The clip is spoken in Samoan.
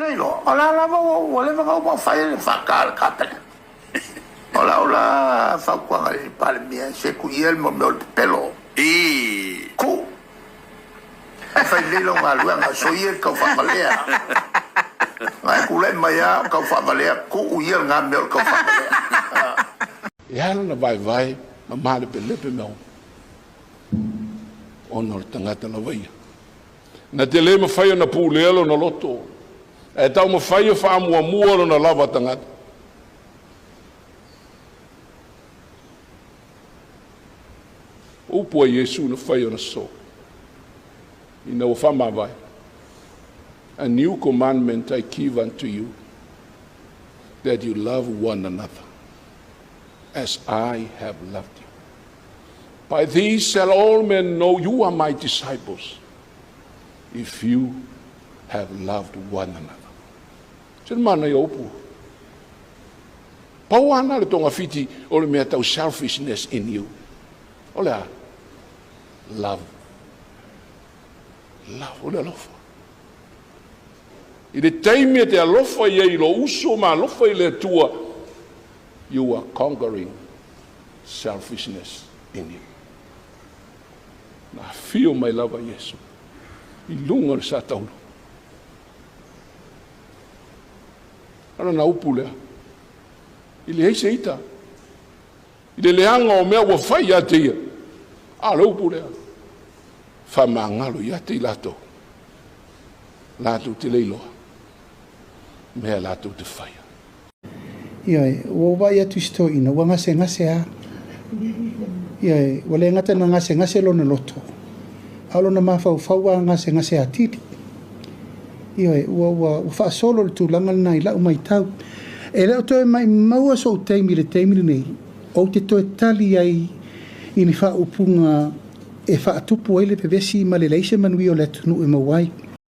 le iloa, o la lava ua leva ona uma ona fai le FK a le Kapeneta. O lau la fautuaga i le Palemia, se tuu ia le mea o le pepelo. Tuu. Fai lelei lau galuega, soia le tau faavalea. Na e tulai mai lava o tau faavalea, tuu ia lena mea o le tau faavalea. E ala ona vaevae ma malepelepe mea uma, ona o le tagata lava ia. Na te le mafai ona pulea lona loto, ae taumafai e faamuamua lona lava tagata. O upu a Iesu na fai ona so, ina ua faamavae, "A new commandment I give unto you, that you love one another, as I have loved you. By this shall all men know you are my disciples, if you have loved one another." Se le manaia o upu. Pau ana le togafiti o le mea tau selfishness in you. O le a? Love. Love, o le alofa. I le taimi e te alofa i ai i lo uso ma alofa i le Atua, you are conquering selfishness in you. Na afio mai lava Iesu i luga o le sa taulu. Ana na upu lea. I leai se ita. I le leaga o mea ua fai ia te ia. A le upu lea. Faamagalo ia te i latou. Latou te le iloa. Mea latou te faia. Ioe, ua ou vaai atu i si toeaina ua gasegase lava. Ioe, ua le gata ina gasegase lona loto, a o lona mafaufau ua gasegase atili. Ioe, ua, ua, ua faasolo le tulaga lena i lau matau. E le o toe maumau sou taimi i le taimi lenei, ou te toe tali ai i ni faaupuga e faatupu ai le vevesi ma le leai se manuia o le atunuu e maua ai.